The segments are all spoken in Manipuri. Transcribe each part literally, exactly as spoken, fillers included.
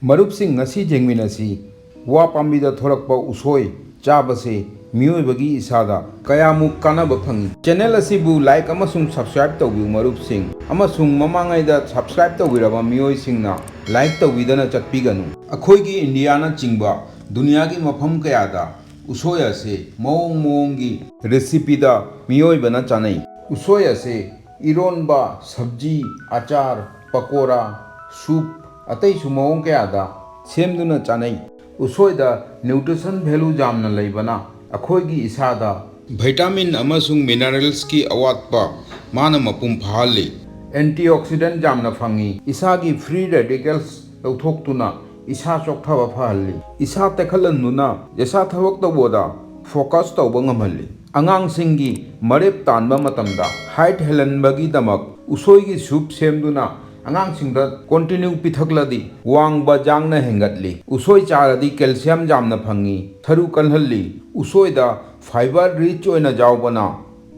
ꯃꯔꯨꯞꯁꯤꯡ, ꯉꯁꯤ ꯌꯦꯡꯃꯤꯟꯅꯁꯤ, ꯋꯥ ꯄꯥꯝꯕꯤꯗ ꯊꯣꯔꯛꯄ ꯎꯁꯣꯏ ꯆꯥꯕꯁꯦ ꯃꯤꯑꯣꯏꯕꯒꯤ ꯏꯁꯥꯗ ꯀꯌꯥꯃꯨꯛ ꯀꯥꯟꯅꯕ ꯐꯪꯏ꯫ Channel ꯑꯁꯤꯕꯨ like ꯑꯃꯁꯨꯡ subscribe ꯇꯧꯕꯤꯌꯨ ꯃꯔꯨꯞꯁꯤꯡ, ꯑꯃꯁꯨꯡ ꯃꯃꯥꯡꯉꯩꯗ subscribe ꯇꯧꯕꯤꯔꯕ ꯃꯤꯑꯣꯏꯁꯤꯡꯅ like ꯇꯧꯕꯤꯗꯅ ꯆꯠꯄꯤꯒꯅꯨ꯫ ꯑꯩꯈꯣꯏꯒꯤ ꯏꯟꯗꯤꯌꯥꯅꯆꯤꯡꯕ ꯗꯨꯅꯤꯌꯥꯒꯤ ꯃꯐꯝ ꯀꯌꯥꯗ ꯎꯁꯣꯏ ꯑꯁꯤ ꯃꯑꯣꯡ ꯃꯑꯣꯡꯒꯤ recipeꯗ ꯃꯤꯑꯣꯏꯕꯅ ꯆꯥꯅꯩ꯫ ꯎꯁꯣꯏ ꯑꯁꯤ ꯏꯔꯣꯟꯕ, ꯁꯕꯖꯤ, ꯑꯆꯥꯔ, ꯄꯀꯣꯔꯥ, soup, ꯑꯇꯩꯁꯨ ꯃꯑꯣꯡ ꯀꯌꯥꯗ ꯁꯦꯝꯗꯨꯅ ꯆꯥꯅꯩ꯫ ꯎꯁꯣꯏꯗ nutrition value ꯌꯥꯝꯅ ꯂꯩꯕꯅ ꯑꯩꯈꯣꯏꯒꯤ ꯏꯁꯥꯗ vitamin ꯑꯃꯁꯨꯡ mineralsꯀꯤ ꯑꯋꯥꯠꯄ ꯃꯥꯅ ꯃꯄꯨꯡ ꯐꯥꯍꯜꯂꯤ꯫ Antioxidant ꯌꯥꯝꯅ ꯐꯪꯏ꯫ ꯏꯁꯥꯒꯤ free radicals ꯂꯧꯊꯣꯛꯇꯨꯅ ꯏꯁꯥ ꯆꯣꯛꯊꯕ ꯐꯍꯜꯂꯤ꯫ ꯏꯁꯥ ꯇꯦꯛꯈꯠꯍꯟꯗꯨꯅ ꯏꯁꯥ ꯊꯕꯛ ꯇꯧꯕꯗ focus ꯇꯧꯕ ꯉꯝꯍꯜꯂꯤ꯫ ꯑꯉꯥꯡꯁꯤꯡꯒꯤ ꯃꯔꯦꯞ ꯇꯥꯟꯕ ꯃꯇꯝꯗ height ꯍꯦꯜꯍꯟꯕꯒꯤꯗꯃꯛ ꯎꯁꯣꯏꯒꯤ soup ꯁꯦꯝꯗꯨꯅ ꯑꯉꯥꯡꯁꯤꯡꯗ continue ꯄꯤꯊꯛꯂꯗꯤ ꯋꯥꯡꯕ ꯌꯥꯡꯅ ꯍꯦꯟꯒꯠꯂꯤ꯫ ꯎꯁꯣꯏ ꯆꯥꯔꯗꯤ calcium ꯌꯥꯝꯅ ꯐꯪꯏ, ꯁꯔꯨ ꯀꯜꯍꯜꯂꯤ꯫ ꯎꯁꯣꯏꯗ fiber rich ꯑꯣꯏꯅ ꯌꯥꯎꯕꯅ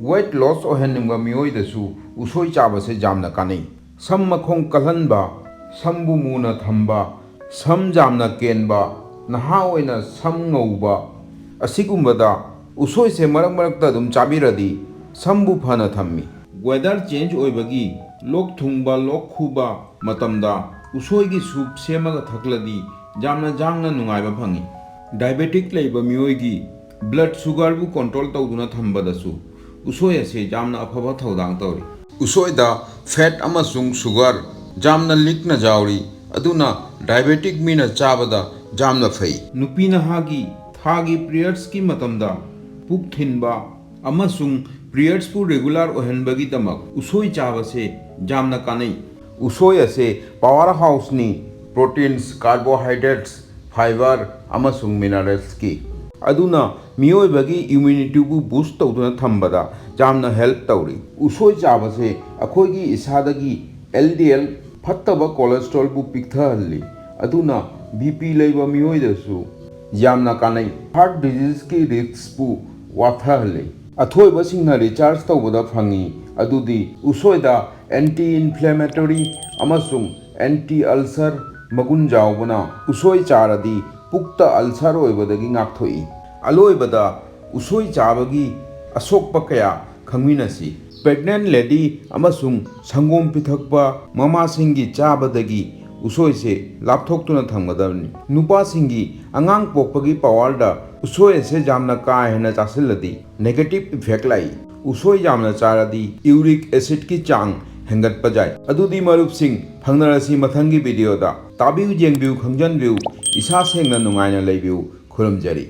weight loss ꯑꯣꯏꯍꯟꯅꯤꯡꯕ ꯃꯤꯑꯣꯏꯗꯁꯨ ꯎꯁꯣꯏ ꯆꯥꯕꯁꯦ ꯌꯥꯝꯅ ꯀꯥꯟꯅꯩ꯫ ꯁꯝ ꯃꯈꯣꯡ ꯀꯜꯍꯟꯕ, ꯁꯝꯕꯨ ꯃꯨꯅ ꯊꯝꯕ, ꯁꯝ ꯌꯥꯝꯅ ꯀꯦꯟꯕ, ꯅꯍꯥ ꯑꯣꯏꯅ ꯁꯝ ꯉꯧꯕ ꯑꯁꯤꯒꯨꯝꯕꯗ ꯎꯁꯣꯏꯁꯦ ꯃꯔꯛ ꯃꯔꯛꯇ ꯑꯗꯨꯝ ꯆꯥꯕꯤꯔꯗꯤ ꯁꯝꯕꯨ ꯐꯅ ꯊꯝꯃꯤ꯫ Weather change ꯑꯣꯏꯕꯒꯤ ꯂꯣꯛ ꯊꯨꯡꯕ, ꯂꯣꯛ ꯈꯨꯕ ꯃꯇꯝꯗ ꯎꯁꯣꯏꯒꯤ soup ꯁꯦꯝꯃꯒ ꯊꯛꯂꯗꯤ ꯌꯥꯝꯅ ꯌꯥꯡꯅ ꯅꯨꯡꯉꯥꯏꯕ ꯐꯪꯏ꯫ Diabetic ꯂꯩꯕ ꯃꯤꯑꯣꯏꯒꯤ blood sugarꯕꯨ control ꯇꯧꯗꯨꯅ ꯊꯝꯕꯗꯁꯨ ꯎꯁꯣꯏ ꯑꯁꯤ ꯌꯥꯝꯅ ꯑꯐꯕ ꯊꯧꯗꯥꯡ ꯇꯧꯔꯤ꯫ ꯎꯁꯣꯏꯗ fat ꯑꯃꯁꯨꯡ sugar ꯌꯥꯝꯅ ꯂꯤꯛꯅ ꯌꯥꯎꯔꯤ, ꯑꯗꯨꯅ diabetic ꯃꯤꯅ ꯆꯥꯕꯗ ꯌꯥꯝꯅ ꯐꯩ꯫ ꯅꯨꯄꯤ ꯅꯍꯥꯒꯤ ꯊꯥꯒꯤ periodsꯀꯤ ꯃꯇꯝꯗ ꯄꯨꯛ ꯊꯤꯟꯕ ꯑꯃꯁꯨꯡ periodsꯄꯨ regular ꯑꯣꯏꯍꯟꯕꯒꯤꯗꯃꯛ ꯎꯁꯣꯏ ꯆꯥꯕꯁꯦ ꯌꯥꯝꯅ ꯀꯥꯟꯅꯩ꯫ ꯎꯁꯣꯏ ꯑꯁꯦ power houseꯅꯤ, proteins, carbohydrates, fiber ꯑꯃꯁꯨꯡ mineralsꯀꯤ, ꯑꯗꯨꯅ ꯃꯤꯑꯣꯏꯕꯒꯤ immunityꯕꯨ boost ꯇꯧꯗꯨꯅ ꯊꯝꯕꯗ ꯌꯥꯝꯅ help ꯇꯧꯔꯤ꯫ ꯎꯁꯣꯏ ꯆꯥꯕꯁꯦ ꯑꯩꯈꯣꯏꯒꯤ ꯏꯁꯥꯗꯒꯤ LDL ꯐꯠꯇꯕ cholesterolꯕꯨ ꯄꯤꯛꯊꯍꯜꯂꯤ, ꯑꯗꯨꯅ BP ꯂꯩꯕ ꯃꯤꯑꯣꯏꯗꯁꯨ ꯌꯥꯝꯅ ꯀꯥꯟꯅꯩ꯫ Heart diseaseꯀꯤ riskꯄꯨ ꯋꯥꯊꯍꯜꯂꯤ꯫ ꯑꯊꯣꯏꯕꯁꯤꯡꯅ research ꯇꯧꯕꯗ ꯐꯪꯉꯤ ꯑꯗꯨꯗꯤ ꯎꯁꯣꯏꯗ anti inflammatory ꯑꯃꯁꯨꯡ anti ulcer ꯃꯒꯨꯟ ꯆꯥꯎꯕꯅ ꯎꯁꯣꯏ ꯆꯥꯔꯗꯤ ꯄꯨꯛꯇ ꯑꯜꯁꯔ ꯑꯣꯏꯕꯗꯒꯤ ꯉꯥꯛꯊꯣꯛꯏ꯫ ꯑꯂꯣꯏꯕꯗ ꯎꯁꯣꯏ ꯆꯥꯕꯒꯤ ꯑꯁꯣꯛꯄ ꯀꯌꯥ ꯈꯪꯃꯤꯟꯅꯁꯤ꯫ Pregnant lady ꯑꯃꯁꯨꯡ ꯁꯪꯒꯣꯝ ꯄꯤꯊꯛꯄ ꯃꯃꯥꯁꯤꯡꯒꯤ ꯆꯥꯕꯗꯒꯤ ꯎꯁꯣꯏꯁꯦ ꯂꯥꯞꯊꯣꯛꯇꯨꯅ ꯊꯝꯒꯗꯕꯅꯤ꯫ ꯅꯨꯄꯥꯁꯤꯡꯒꯤ ꯑꯉꯥꯡ ꯄꯣꯛꯄꯒꯤ powerꯗ ꯎꯁꯣꯏ ꯑꯁꯦ ꯌꯥꯝꯅ ꯀꯥ ꯍꯦꯟꯅ ꯆꯥꯁꯤꯜꯂꯗꯤ negative effect ꯂꯥꯛꯏ꯫ ꯎꯁꯣꯏ ꯌꯥꯝꯅ ꯆꯥꯔꯗꯤ uric acidꯀꯤ ꯆꯥꯡ ꯍꯦꯟꯒꯠꯄ ꯌꯥꯏ꯫ ꯑꯗꯨꯗꯤ ꯃꯔꯨꯞꯁꯤꯡ, ꯐꯪꯅꯔꯁꯤ ꯃꯊꯪꯒꯤ videoꯗ꯫ ꯇꯥꯕꯤꯌꯨ, ꯌꯦꯡꯕꯤꯌꯨ, ꯈꯪꯖꯟꯕꯤꯌꯨ, ꯏꯁꯥ ꯁꯦꯡꯅ ꯅꯨꯡꯉꯥꯏꯅ ꯂꯩꯕꯤꯌꯨ꯫ ꯈꯨꯔꯨꯝꯖꯔꯤ꯫